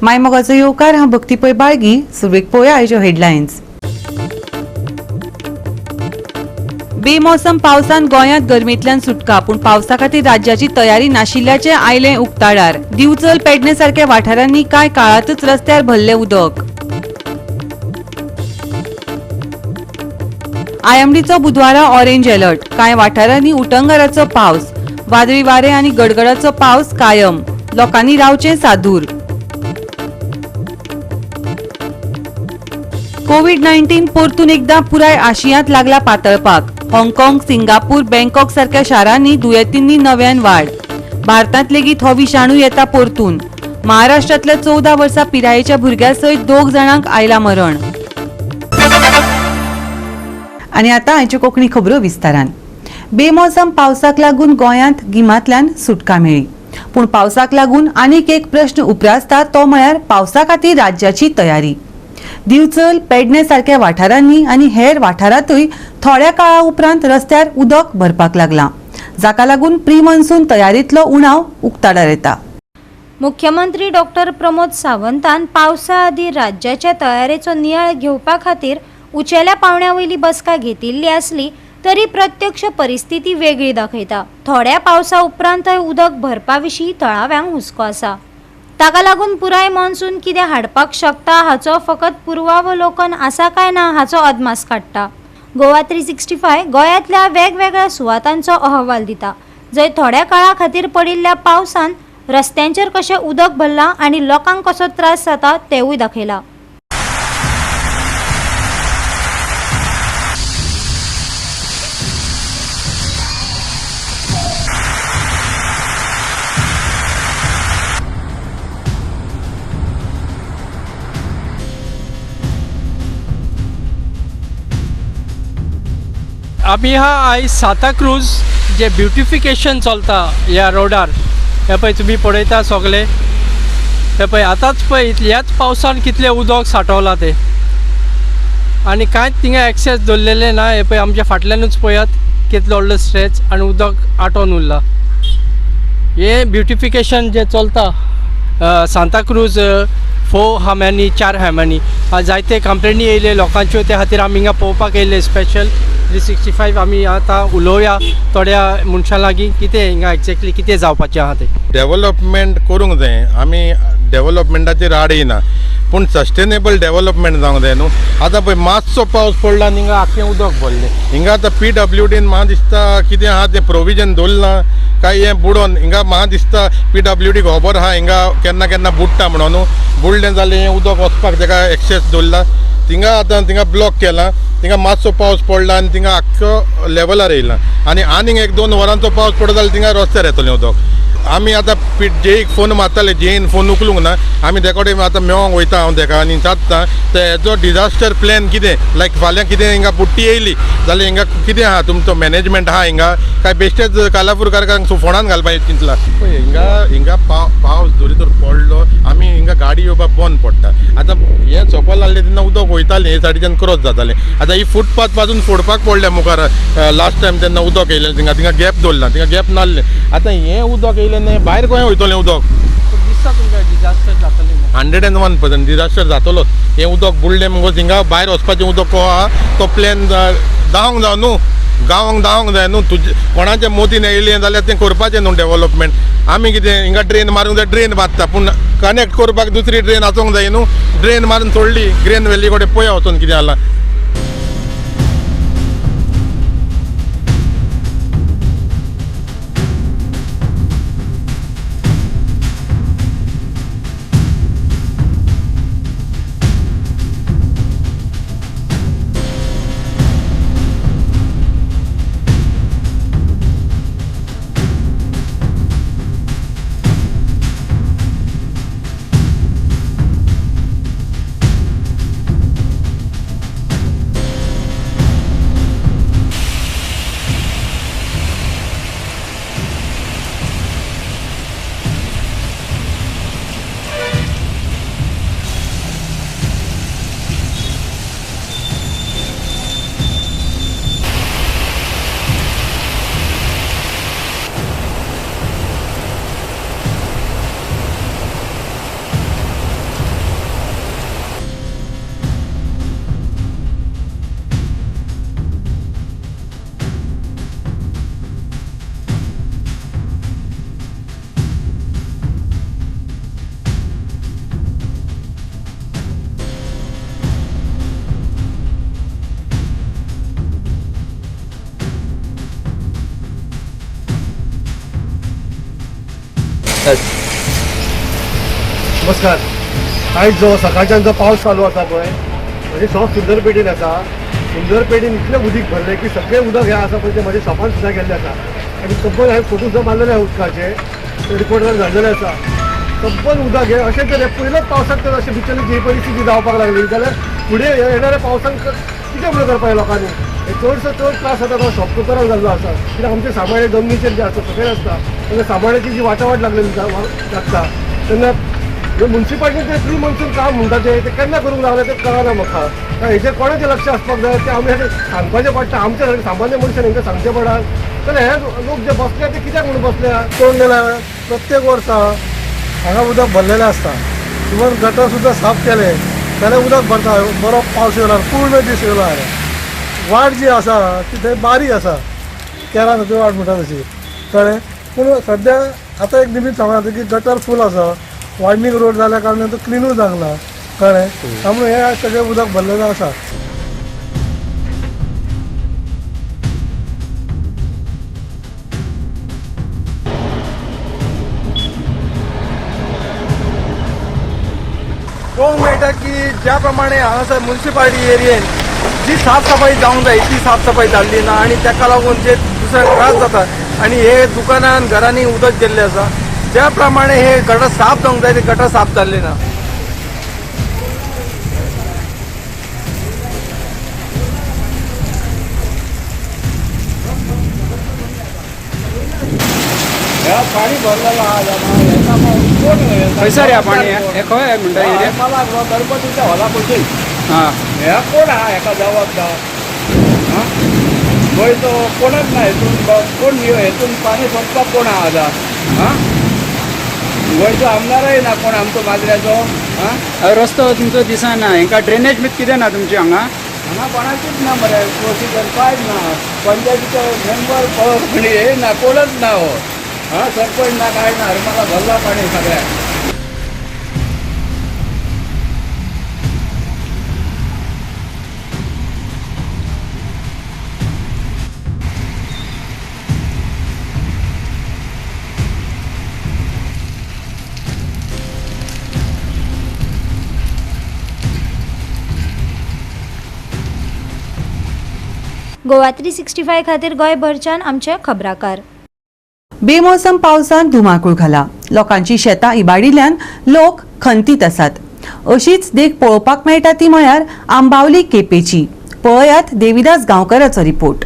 मायमोगाचो येवकार. हांव भक्ती पै बाळगी. सुरवेक पळोवया आयच्यो हेडलायन्स. बेमोसम पावसान गोंयांत गरमेंतल्यान सुटका, पूण पावसा खातीर राज्याची तयारी नाशिल्ल्याचें आयलें उक्ताडार. दिवचल, पेडणे सारक्या वाठारांनी कांय काळांतच रस्त्यार भरलें उदक. आयएमडीचो बुधवारा ऑरेंज अलर्ट. कांय वाठारांनी उटंगाराचो पावस, वादळी वारें आनी गडगडाचो पावस कायम. लोकांनी रावचें सादूर. कोविड 19 परतून एकदा पुराय आशियांत लागला पातळपाक. हाँगकाँग, सिंगापूर, बँकॉक सारक्या शारांनी दुयेंतींनी नव्यान वाड. भारतांत लेगीत हो विशाणू येता परतून. महाराष्ट्रांतल्या 14 वर्सां पिरायेच्या भुरग्या सयत 2 जाणांक आयला मरण. आनी आतां आयच्यो कोंकणी खबरो विस्तारान. बेमोसम पावसाक लागून गोंयांत गिमांतल्यान सुटका मेळ्ळी, पूण पावसाक लागून आनीक एक प्रश्न उप्रासता, तो म्हळ्यार पावसा खातीर राज्याची तयारी. दिवचल, पेडणे सारक्या वाठारांनी आनी हेर वाठारांतूय थोड्या काळा उपरांत रस्त्यार उदक भरपाक लागलां, जाका लागून प्री मॉन्सून तयारींतलो उणाव उक्ताडार येता. मुख्यमंत्री डॉक्टर प्रमोद सावंतान पावसा आदीं राज्याच्या तयारेचो नियाळ घेवपा खातीर उचेल्या पावंड्या वयली बसका घेतिल्ली आसली तरी प्रत्यक्ष परिस्थिती वेगळी दाखयता. थोड्या पावसा उपरांतय उदक भरपा विशीं थळाव्यांक हुस्को आसा. ताका लागून पुराय मॉन्सून कितें हाडपाक शकता हाचो फकत पुर्वावलोकन आसा काय ना हाचो अदमास काडटा. गोवा 365 गोंयांतल्या वेगवेगळ्या सुवातांचो अहवाल दिता, जंय थोड्या काळा खातीर पडिल्ल्या पावसान रस्त्यांचेर कशें उदक भरलां आनी लोकांक कसो त्रास जाता तेवूय दाखयला. आमी हा आयज सांताक्रूज जे ब्युटिफिकेशन चलता ह्या रोडार, हे पळय तुमी पळयता सगळे. हे पळय आतांच पळय ह्याच पावसान कितलें उदक सांठवलां तें, आनी कांयच थिंगा एक्सेस दवरलेलें ना. हे पळय आमच्या फाटल्यानूच पळयात कितलो व्हडलो स्ट्रेच आनी उदक आटोवन उरलां. हें ब्युटिफिकेशन जें चलता सांताक्रूज 4 हाम्यांनी 4 हाम्यांनी जायते कंप्लेनी येयले लोकांच्यो, त्या खातीर आमी हिंगा पळोवपाक येयले स्पेशल 365. आमी आतां उलोवया थोड्या मनशां लागीं कितें हिंगा एक्झॅक्टली कितें जावपाचें आहा तें. डेवलपमेंट करूंक जाय, आमी डेवलपमेंटाचेर आड येयना, पूण सस्टेनेबल डेवलपमेंट जावंक जाय न्हू. आतां पळय मातसो पावस पडला आनी हिंगा आख्खें उदक भरलें. हिंगा आतां पी डब्ल्यू डीन म्हाका दिसता कितें आहा तें प्रोविजन दवरलां काय हें बुडोन. हिंगा म्हाका दिसता पी डब्ल्यू डी खबर आहा हिंगा केन्ना केन्ना बुडटा म्हणून न्हू. बुडलें जाल्यार हें उदक वचपाक तेका एक्सेस दवरला. थिंगा आतां थिंगा ब्लॉक केलां, थिंगा मातसो पावस पडला आनी थिंगा आख्खो लेवलार येयला आनी आनीक 1-2 वरांचो पावस पडत जाल्यार थिंगा रस्त्यार येतलें उदक. आमी आतां जेईक फोन मारताले, जेईन फोन उखलूंक ना. आमी तेका कडेन आतां मेळोंक वयता हांव तेका आनी जाता ते हेजो डिजास्टर प्लॅन कितें, लायक फाल्यां कितें हिंगा बुट्टी येयली जाल्यार हिंगा कितें आहा तुमचो मॅनेजमेंट आहा हिंगा काय बेश्टेच कालापूरकारांक फोंडान घालपाचें चिंतलां. पळय हिंगा हिंगा पावस जरी तर पडलो आमी हिंगा गाडी येवपाक बंद पडटा. आतां हें सोंपल आहलें तेन्ना उदक वयतालें हे सायडीच्यान क्रॉस जातालें. आतां ही फुटपाथ पासून फोडपाक पडल्या मुखार. लास्ट टायम तेन्ना उदक येयलें थिंगा, थिंगा गॅप दवरला, थिंगा गॅप नासलें. आतां हें उदक येयलें न्ही भायर खंय वयतलें उदक. दिसता तुमकां डिजास्टर जातलें? 101% डिजास्टर जातलोच. हें उदक बुडलें मुगो थिंगा भायर वचपाचें उदक को आहा तो प्लॅन जावंक जाय न्हू, गांवांक जावंक जाय न्हू. तुजे कोणाच्या मोतीन येयलें जाल्यार तें करपाचें न्हू डेवलपमेंट. आमी कितें हिंगा ड्रेन मारूंक जाय, ड्रेन बांदता, पूण कनेक्ट करपाक दुसरी ड्रेन आसूंक जाय न्हू. ड्रेन मारून सोडली ग्रेन व्हॅली कडेन पळया वचून कितें जालां. नमस्कार. आयज जो सकाळच्यान जो पावस चालू आसा पळय, म्हजें शॉप सुंदर पेठेन आसा. सुंदर पेठेन इतलें उदीक भरलें की सगळें उदक हें आसा पळय तें म्हज्या शॉपान सुद्दां गेल्लें आसा. आनी कंपन हांवें फोटो सुद्दां मारलेले आसा उदकाचे, रिपोर्टर धाडलेले आसा. कंपन उदक हें अशें तर पयलोच पावसाक तर अशें भितर जी परिस्थिती जावपाक लागली जाल्यार फुडें येणाऱ्या पावसान कितें म्हणून करपाक लोकांनी? हे चडसो चड त्रास जाता तो शॉपकिपराक जाल्लो आसा. कित्याक आमचें सामान हें जमनीचेर जें आसा सकयल आसता, तेन्ना सामानाची जी वाटावाट लागलेली लागता तेन्ना म्युन्सिपाल्टीन ते प्री मॉन्सून काम म्हणटा ते केन्ना करूंक लागले तें कळना म्हाका. हेचेर कोणाचें लक्ष आसपाक जाय तें आमी सांगपाचें पडटा. आमच्या सारके सामान्य मनशान हेंकां सांगचें पडटा. जाल्यार हे लोक जे बसल्या ते कित्याक म्हणून बसल्या? कोण गेल्या प्रत्येक वर्सा हांगा उदक भरलेलें आसता. इवन गटर सुद्दां साफ केले जाल्यार उदक भरता. बरो पावस येयलो, पूर्ण दीस येयलो जाल्यार वाट जी आसा ती थंय बारीक आसा, केरान वाट म्हणटा तशी, कळ्ळें. पूण सद्या आतां एक निमीत सांगता की गटर फूल आसा, वायडनींग रोड जाल्या कारणान तो क्लिनूय जावंक ना, कळ्ळें. त्यामुळे हे सगळें उदक भरलेलें आसा. पळोवंक मेळटा की ज्या प्रमाणे हांगासर मुन्सिपालिटी एरियेन जी साफसफाई जावंक जाय ती साफसफाई जाल्ली ना आनी ताका लागून जे दुसऱ्यांक त्रास जाता आनी हे दुकानान घरांनी उदक गेल्लें आसा. ज्या प्रमाणे हे गटर साफ जावंक जाय ते गटर साफ जाल्ले ना. खंयसर ह्या पाणी हें खंय म्हणटा एरिया? गणपतीच्या हॉला पसून हां, ह्या कोण आहा हेका जबाबदार? गोंयचो कोणच ना हेतून, कोण हेतून पाणी सोदपाक कोण आहा आतां? आं, गोंयचो आमदारय ना कोण आमचो माजऱ्याचो. आं, रस्तो तुमचो दिसना हेंका, ड्रेनेज बी कितें ना तुमची हांगा? हांगा कोणाचीच ना मरे, प्रोसिजर कांयच ना. पंचायतीचो मेंबर कोण हे ना, कोणच ना हो. हां, सरपंच ना, कांय ना. हरमला भरला पाणी सगळ्याक. गोवा 365 खातीर गोंयभरच्यान आमचे खबराकार. बेमोसम पावसान धुमाकूळ घाला. लोकांची शेतां इबाडिल्ल्यान लोक खंतीत आसात. अशीच देख पळोवपाक मेळटा ती म्हळ्यार आंबावली केपेची. पळयात देविदास गांवकराचो रिपोर्ट.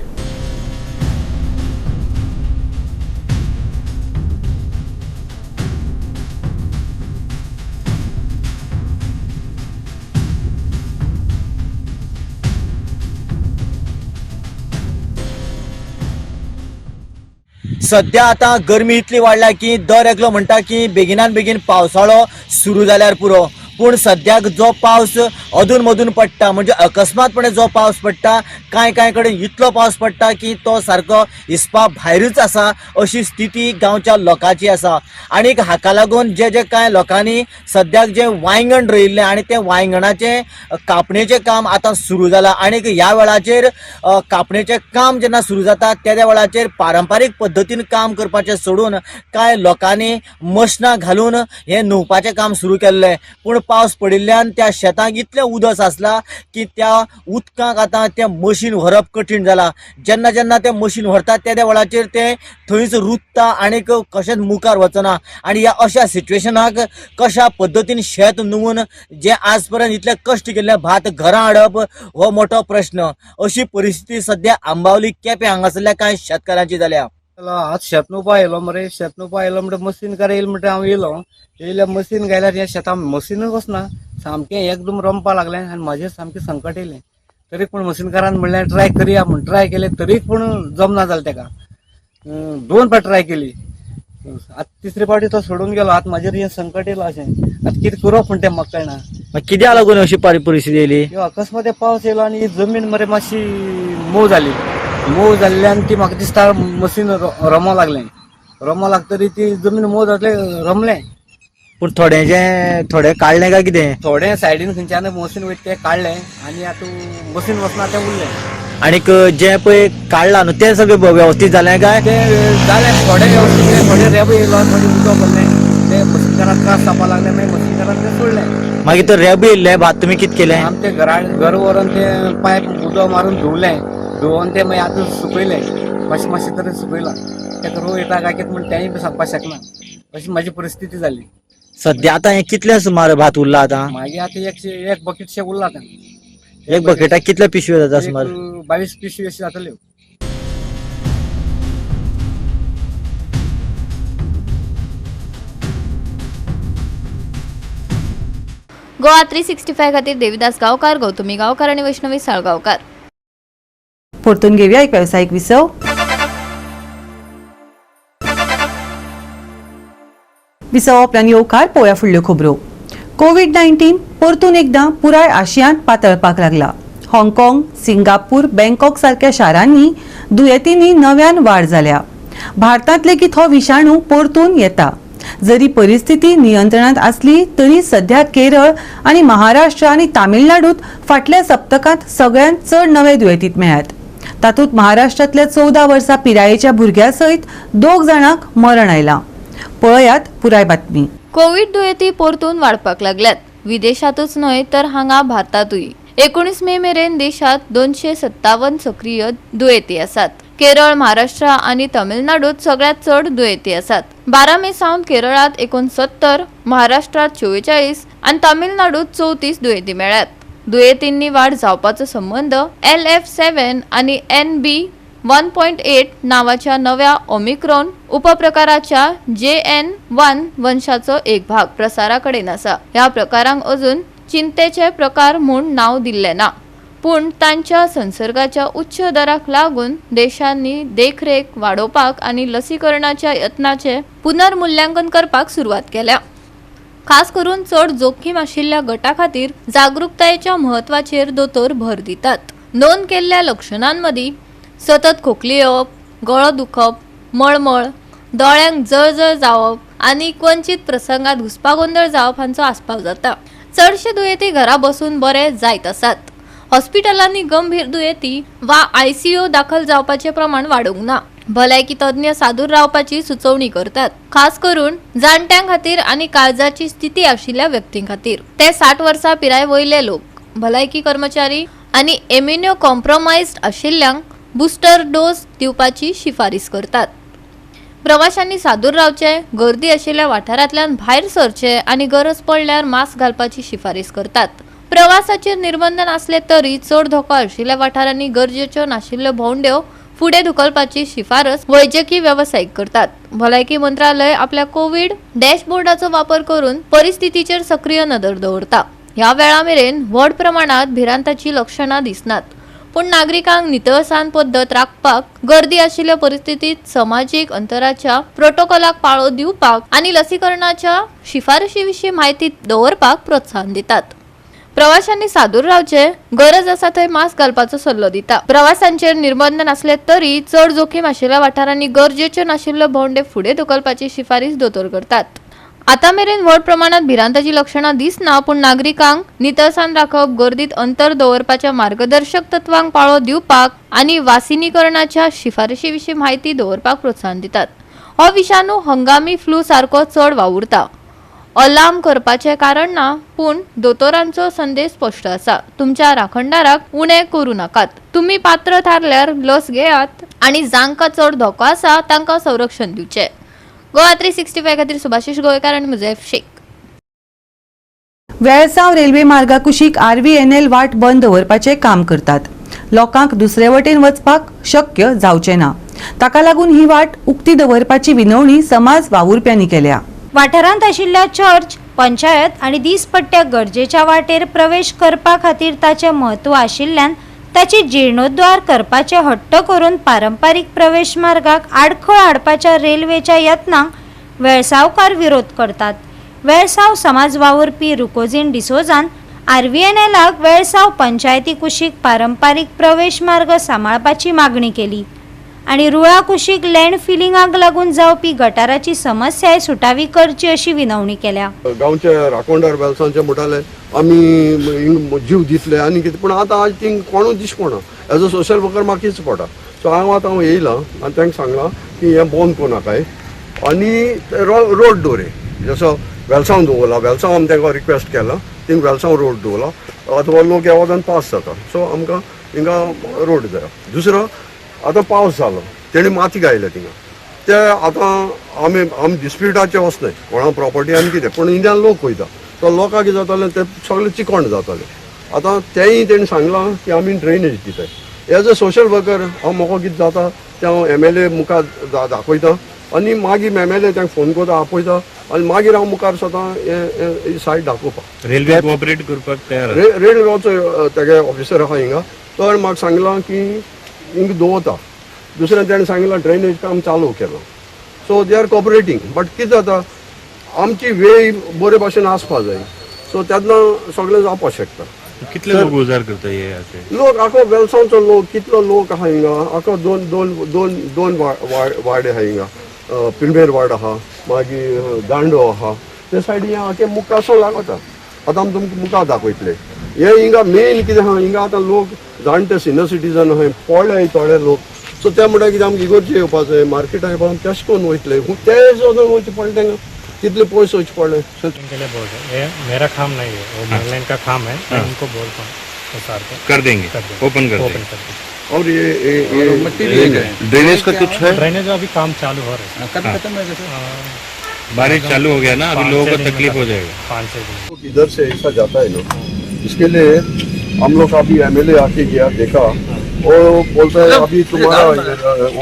सध्या आता गरमी इतली वाडल्या की दर एकलो म्हणटा की बेगिनान बेगीन पावसाळो सुरू जाल्यार पुरो. पूण सद्याक जो पावस अदून मदून पडटा, म्हणजे अकस्मातपणे जो पावस पडटा, कांय कांय कडेन इतलो पावस पडटा की तो सारको हिसपा भायरूच आसा अशी स्थिती गांवच्या लोकांची आसा. आनीक हाका लागून जे जे कांय लोकांनी सद्याक जें वांयगण रोयिल्लें आनी तें वांयगणाचें कापणेचें काम आतां सुरू जालां. आनीक ह्या वेळाचेर कापणेचें काम जेन्ना सुरू जाता त्या वेळाचेर पारंपारीक पद्दतीन काम करपाचें सोडून कांय लोकांनी मशनां घालून हें न्हुवपाचें काम सुरू केल्लें. पूण पावस पडिल्ल्यान त्या शेतांक इतलें उदक साचलां की त्या उदकाक आतां तें मशीन व्हरप कठीण जालां. जेन्ना जेन्ना तें मशीन व्हरतात त्या वेळाचेर तें थंयच रुतता आनीक कशेंच मुखार वचना. आनी ह्या अशा सिट्युएशनाक कशा पद्दतीन शेत नुवून जें आज पर्यंत इतलें कश्ट केल्लें भात घरां हाडप हो मोठो प्रश्न. अशी परिस्थिती सद्या आंबावली केपें हांगासरल्या कांय शेतकारांची जाल्या. आज शेत नुवपा येयलो मरे, शेत नुवपा येयलो म्हणटा मशीन करा येयलो म्हणटा हांव येयलो. येयल्या मशीन घायल्यार ह्या शेतां मशीनूच वचना, सामकें एकदम रमपा लागलें आनी म्हाजेर सामकें संकट येयलें. तरी पूण मशीनकारान म्हणलें ट्राय करया म्हूण, ट्राय केलें तरी पूण जमना जालें तेका. दोन फावट ट्राय केली, आतां तिसरे फावटी तो सोडून गेलो. आतां म्हाजेर हें संकट येयलां अशें, आतां कितें करप म्हण तें म्हाका कळना. कित्याक लागून अशी परिस्थिती येयली? ह्यो अकस्मात हे पावस येयलो आनी ही जमीन मरे मातशी मोव जाली. मोव जाल्ल्यान ती म्हाका दिसता मशीन रमो लागलें. रमो लागतरी ती जमीन मोव जातले रमलें. पूण थोडें जें थोडें काडलें काय कितें? थोडें सायडीन खंयच्यान मशीन वयता तें काडलें आनी आतां मशीन वचना तें उरलें. आनीक जें पळय काडलां न्हू तें सगळें वेवस्थीत जालें काय? तें जालें थोडें वेवस्थीत, थोडें रेबो येयलो, थोडें उदक भरलें. ते मशीनकाराक त्रास जावपा लागले, मागीर मशीनकारान तें सोडलें. मागीर तो रेबो येयल्लें भात तुमी कितें केलें? आमचे घरा घर व्हरून ते पायप उदक मारून धुवलें, धुवन ते मागीर आतां सुकयलें, मातशें मातशें तरी सुकयलां. ताका रोग येता काय कितें म्हण तेंय बी सांगपाक शकना, अशी म्हाजी परिस्थिती जाली. सद्या आतां हें कितलें सुमार भात उरलां आतां? मागीर आतां एक बकेटशें उरलां आतां. एक बकेटाक कितले पिशव्यो जाता सुमार? 22 पिशवी अशी जातल्यो. गोवा 365 खातीर देविदास गांवकार, गौतमी गांवकार आनी वैष्णवी साळगांवकार. परतून घेवया एक वेवसायीक विसव. विसव उपरांत येवकार. पळोवया फुडल्यो खबरो. कोवीड 19 परतून एकदां पुराय आशियांत पातळपाक लागला. हाँगकाँग, सिंगापूर, बँकॉक सारक्या शारांनी दुयेंतींनी नव्यान वाड जाल्या. भारतांत लेगीत हो विशाणू परतून येता. जरी परिस्थिती नियंत्रणांत आसली तरी सध्या केरळ आनी महाराष्ट्र आनी तामिळनाडूत फाटल्या सप्तकांत सगळ्यांत चड नवे दुयेंतीत मेळ्ळ्यात. तातूंत महाराष्ट्रांतल्या 14 वर्सां पिरायेच्या भुरग्या सयत 2 जाणांक मरण आयलां. पळयात पुराय बातमी. कोवीड दुयेंती परतून वाडपाक लागल्यात, विदेशातूच न्हय तर हांगा भारतांतूय. 19 मे मेरेन देशांत 257 सक्रीय दुयेंती आसात. केरळ, महाराष्ट्र आनी तमिळनाडूत सगळ्यांत चड दुयेंती आसात. 12 मे सावन केरळांत 69, महाराष्ट्रांत 44 आनी तमिळनाडूत 34 दुयेंती मेळ्ळ्यात. दुयेंतींनी वाड जावपाचो संबंद LF7 आनी NB.1.8 नावाच्या नव्या ओमिक्रॉन उपप्रकाराच्या JN.1 वंशाचो एक भाग प्रसारा कडेन आसा. ह्या प्रकारांक अजून चिंतेचे प्रकार म्हूण नांव दिल्लें ना, पूण तांच्या संसर्गाच्या उच्च दराक लागून देशांनी देखरेख वाडोवपाक आनी लसीकरणाच्या यत्नाचें पुनर्मुल्यांकन करपाक सुरवात केल्या. खास करून चड जोखीम आशिल्ल्या गटा खातीर जागृकतायेच्या म्हत्वाचेर दोतोर भर दितात. नोंद केल्ल्या लक्षणांमदीं सतत खोकली येवप, गळो दुखप, मळमळ, दोळ्यांक जळजळ जावप आनी क्वचित प्रसंगात घुस्पागोंदळ जावप हांचो आस्पाव जाता. चडशे दुयेंती घरा बसून बरे जायत आसात. हॉस्पिटलांनी गंभीर दुयेंती वा ICU दाखल जावपाचें प्रमाण वाडूंक ना. भलायकी तज्ञ सादूर रावपाची सुचोवणी करतात, खास करून जाणट्यां खातीर आनी काळजाची स्थिती आशिल्ल्या व्यक्तीं खातीर. ते 60 वर्सां पिराय वयले लोक, भलायकी कर्मचारी आनी इम्युनो कॉम्प्रोमायज्ड आशिल्ल्यांक बुस्टर डोस दिवपाची शिफारीस करतात. प्रवाशांनी सादूर रावचे, गर्दी आशिल्ल्या वाठारांतल्यान भायर सरचे आनी गरज पडल्यार मास्क घालपाची शिफारीस करतात. प्रवासाचेर निर्बंध नासले तरी चड धोको आशिल्ल्या वाठारांनी गरजेच्यो नाशिल्ल्यो भोंवड्यो फुडें धुकलपाची शिफारस वैजकी वेवसायीक करतात. भलायकी मंत्रालय आपल्या कोवीड डॅशबोर्डाचो वापर करून परिस्थितीचेर सक्रीय नदर दवरता. ह्या वेळा मेरेन व्हड प्रमाणात भिरांताची लक्षणां दिसनात, पूण नागरिकांक नितळसाण पद्दत राखपाक, गर्दी आशिल्ल्या परिस्थितीत समाजीक अंतराच्या प्रोटोकॉलाक पाळो दिवपाक आनी लसीकरणाच्या शिफारशी विशीं म्हायती दवरपाक प्रोत्साहन दितात. प्रवाशांनी सादूर रावचे, गरज आसा थंय मास्क घालपाचो सल्लो दिता. प्रवासांचेर निर्बंध नासले तरी चड जोखीम आशिल्ल्या वाठारांनी गरजेच्यो नाशिल्ल्यो भोंवडे फुडें धुकलपाची शिफारीस दोतोर करतात. आतां मेरेन व्हड प्रमाणात भिरांताची लक्षणां दिसना, पूण नागरिकांक नितळसाण राखप, गर्दीत अंतर दवरपाच्या मार्गदर्शक तत्वांक पाळो दिवपाक आनी वासिनीकरणाच्या शिफारशी विशीं म्हायती दवरपाक प्रोत्साहन दितात. हो विशाणू हंगामी फ्लू सारको चड वावुरता. अलार्म करपाचें कारण ना, पूण दोतोरांचो संदेश स्पश्ट आसा, तुमच्या राखणदाराक उणें करूं नाकात. तुमी पात्र थारल्यार लस घेयात आनी जांकां चड धोको आसा तांकां संरक्षण दिवचें. गोवा 365 खातीर सुभाषीश गोवेकार आनी मुजैफ शेख. वेळसांव रेल्वे मार्गा कुशीक RVNL वाट बंद दवरपाचें काम करतात. लोकांक दुसरे वटेन वचपाक शक्य जावचें ना, ताका लागून ही वाट उक्ती दवरपाची विनवणी समाज वावुरप्यांनी केल्या. वाठारांत आशिल्ल्या चर्च, पंचायत आनी दीसपट्ट्या गरजेच्या वाटेर प्रवेश करपा खातीर ताचें म्हत्व आशिल्ल्यान ताची जिर्णोद्वार करपाचे हट्ट करून पारंपारीक प्रवेश मार्गाक आडखळ हाडपाच्या रेल्वेच्या यत्नांक वेळसांवकार विरोध करतात. वेळसांव समाज वावुरपी रुकोजीन डिसोजान RVNLाक वेळसांव पंचायती कुशीक पारंपारीक प्रवेश मार्ग सांबाळपाची मागणी केली आनी रुळा कुशीक लँड फिलिंगाक लागून जावपी गटाराची समस्याय सुटावी करची अशी विनवणी केल्या. गांवचे राखणदार वेलसांचे म्हणटाले आमी जीव दितले आनी कितें, पूण आतां आज थिंग कोणूच दिश्टी पडना. एज अ सोशल वर्कर म्हाका कितें पडटा. सो हांव आतां येयलां आनी तांकां सांगलां की हें बंद करूं नाकाय आनी रोड दवरे. जसो वेलसांव दवरला, वेलसांव आमी तांकां रिक्वेस्ट केला, थिंग वेलसांव रोड दवरला. आतां हो लोक ह्या वतान पास जाता, सो आमकां हिंगा रोड जाय. दुसरो आतां पावस जालो, तेणी माती गायल्या थिंगा, ते आतां आमी आमी डिस्प्युटाचे वचनाय कोणा प्रॉपर्टी आनी कितें, पूण इंडियान लोक वयता, तो लोकांक कितें जातालें ते सगळे चिकण जाताले. आतां तेंय तेणी सांगलां की आमी ड्रेनेज दिताय. एज अ सोशल वर्कर हांव म्हाका कितें जाता तें हांव एमएलए मुखार दाखयता आनी मागीर एमएलए तांकां फोन करता, आपयता आनी मागीर हांव मुखार स्वता हे सायड दाखोवपाक. रेल्वे कोऑपरेट करपाक तयार आसा. रेल्वेचो तेगे ऑफिसर आहा हिंगा, तो म्हाका सांगलां की हिंगा दवरता. दुसरें तेणें सांगलां ड्रेनेज काम चालू केलां, so they are cooperating. But कितें जाता, आमची वेळ बरे भाशेन आसपा जाय, सो तेन्ना सगळें जावपाक शकता. कितले लोक उजार करता हे अशे? लोक आखो वेलसांवचो लोक, कितलो लोक आहा हिंगा, आखो दोन दोन दोन दोन वाडे आहा हिंगा, पिलमेर वाड आहा, मागीर दांडो आहा, ते सायडीन आखे मुखारसो लागता. आतां आमी तुमकां मुखार दाखयतले. हे हिंगा मेन कितें आहा, हिंगा आतां लोक जाणटे सिनियर सिटीजन आहाय, पोडले थोडे लोक, सो ते म्हणटा कितें आमकां इगोर्जे येवपा जाय, मार्केटाक येवपा, तेश कोन्न वयतले, ते सुद्दां वयचें पडलें तांकां, तितले पयस वयचें पडलें. के लिए बोल रहे हैं, ये मेरा काम नहीं है, वो मेनलाइन का काम है. मैं उनको बोलता हूँ वो सार को. कर देंगे. कर देंगे. ओपन कर ओपन देंगे. कर देंगे. और ये ड्रेनेज का कुछ है? ड्रेनेज अभी काम चालू हो रहा है. कब खत्म है सर? बारिश चालू हो गया ना, अभी पाँच लोगों छः को दिन में तकलीफ हो खत्म। जाएगा. 5-6 दिन. इधर से ऐसा जाता है ना, इसके लिए हम लोग अभी एमएलए आके गया, देखा और वो बोलता है अभी तुम्हारा वो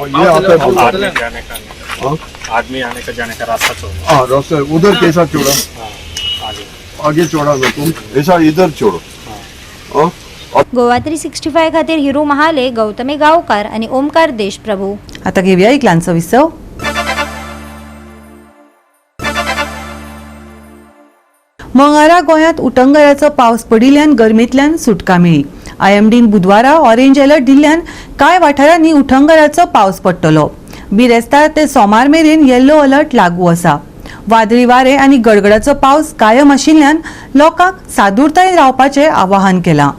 ये आता है बोलता है. आदमी जाने का हाँ? आदमी आने का जाने का रास्ता छोड़ो. हाँ, रास्ता उधर कैसा छोड़ा? आगे. आगे छोड़ा ना तुम, ऐसा इधर छोड़ो. हाँ. गोवा 365 खातीर हिरू महाले, गौतमी गांवकार आनी ओमकार देशप्रभू. आता घेऊया एक ल्हानसो विसव. मंगळारा गोंयांत उटंगराचो पावस पडिल्ल्यान गरमेंतल्यान सुटका मेळ्ळी. आयएमडीन बुधवारा ऑरेंज अलर्ट दिल्ल्यान कांय वाठारांनी उटंगराचो पावस पडटलो. बिरेस्तार ते सोमार मेरेन येल्लो अलर्ट लागू आसा. वादळी वारें आनी गडगडाचो पावस कायम आशिल्ल्यान लोकांक सादूरतायेन रावपाचें आवाहन केलां.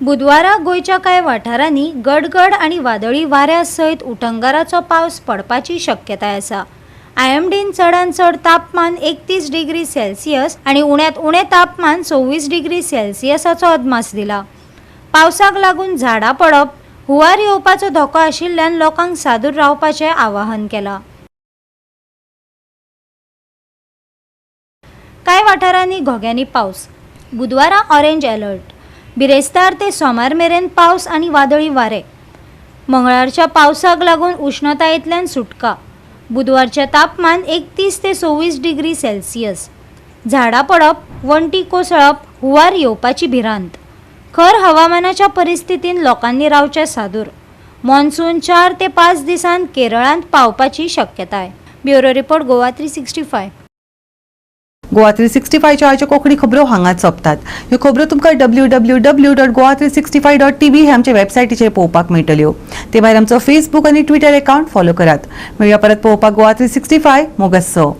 बुधवारा गोंयच्या कांय वाठारांनी गडगड आनी वादळी वाऱ्या सयत उटंगाराचो पावस पडपाची शक्यताय आसा. आयएमडीन चडांत चड तापमान 31 डिग्री सेल्सियस आनी उण्यांत उणें तापमान 26 डिग्री सेल्सियसाचो अदमास दिला. पावसाक लागून झाडां पडप, हुंवार येवपाचो धोको आशिल्ल्यान लोकांक सादूर रावपाचें आवाहन केलां. कांय वाठारांनी घोग्यांनी पावस. बुधवारा ऑरेंज अलर्ट. बिरेस्तार ते सोमार मेरेन पावस आनी वादळी वारें. मंगळारच्या पावसाक लागून उश्णतायेंतल्यान सुटका. बुधवारचें तापमान 31 ते 26 डिग्री सेल्सियस. झाडां पडप, वण्टी कोसळप, हुंवार येवपाची भिरांत. खर हवामानाच्या परिस्थितीन लोकांनी रावचें सादूर. मॉन्सून 4 ते 5 दिसांत केरळांत पावपाची शक्यताय. Bureau report, Goa 365. Goa 365च्या आयच्यो कोंकणी खबरो हांगाच सोंपतात. ह्यो खबरो तुमकां www.goa365.tv हे आमच्या वेबसायटीचेर पळोवपाक मेळटल्यो. ते भायर आमचो फेसबूक आनी ट्विटर अकाउंट फॉलो करात. मेळया परत पळोवपाक गोवा 365. मोगासो.